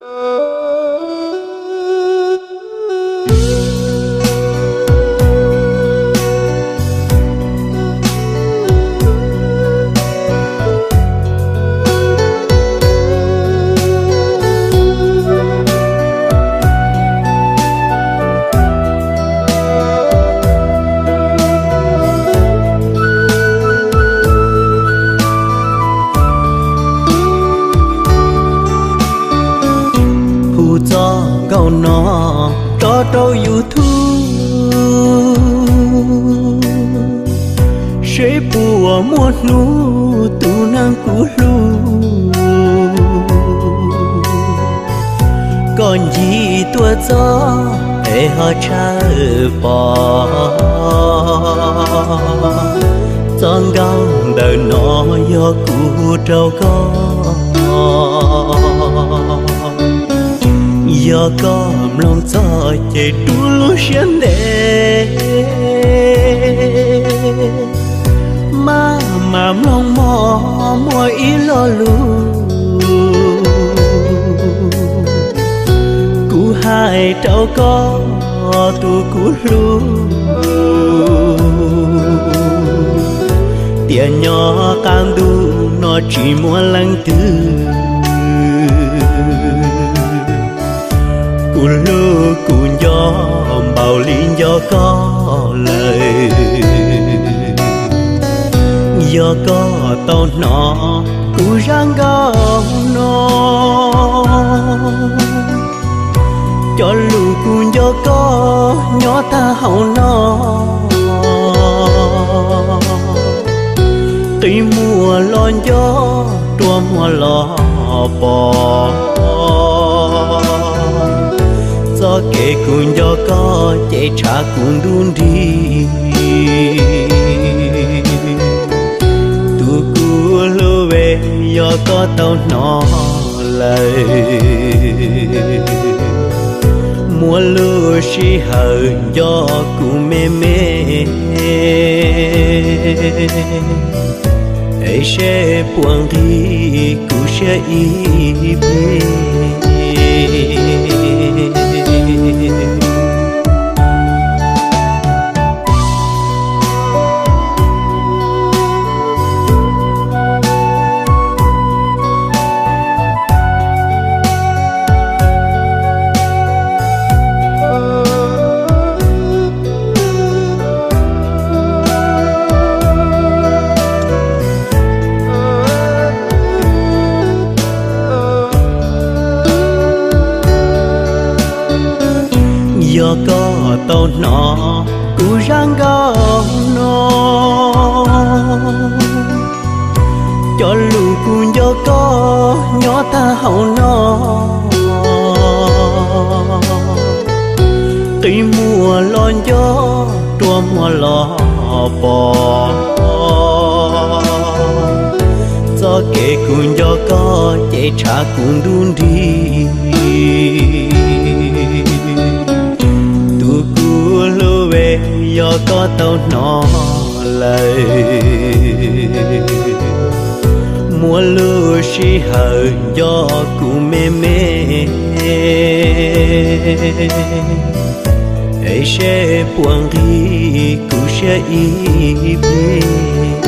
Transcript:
Hu txoj nkauj no tso rau YouTube, seb puas muaj hnub tus neeg kuv hlub, koj ncig tuaj txog es ho tshawb pom. Txoj nkauj ntawm no yog kuv hu rau koj. Yog koj mloog txog ces rub lub siab ntev, maj mam mloog mog muaj ib lo lus kuv hais rau koj tus kuv hlub, tias nyob qab ntuj no tsis muaj leej twg, kuv hlub kuv nco npaum li nco koj lawm. Yog koj tau hnov kuv zaj nkauj no, cov lus kuv nco koj nyob tag hauv no, qi muag los nco, rua muag los pom. Txoj kev kuv nco koj ces tshav kuv ntuj nrig. Tus kuv hlub es, yog koj tau hnov lawm, muaj lub sij hawm nco kuv me me, es seb puas nqhis kuv siab ib pliag. Yog koj tau hnov kuv zaj nkauj no, cov lus kuv nco koj nyob tag hauv no, qi muag los nco, rua muag los pom. Txoj kev kuv nco koj ces tshav kuv ntuj nrig. Tus kuv hlub es, yog koj tau hnov lawm, muaj lub sij hawm nco kuv me me, es seb puas nqhis kuv siab ib pliag.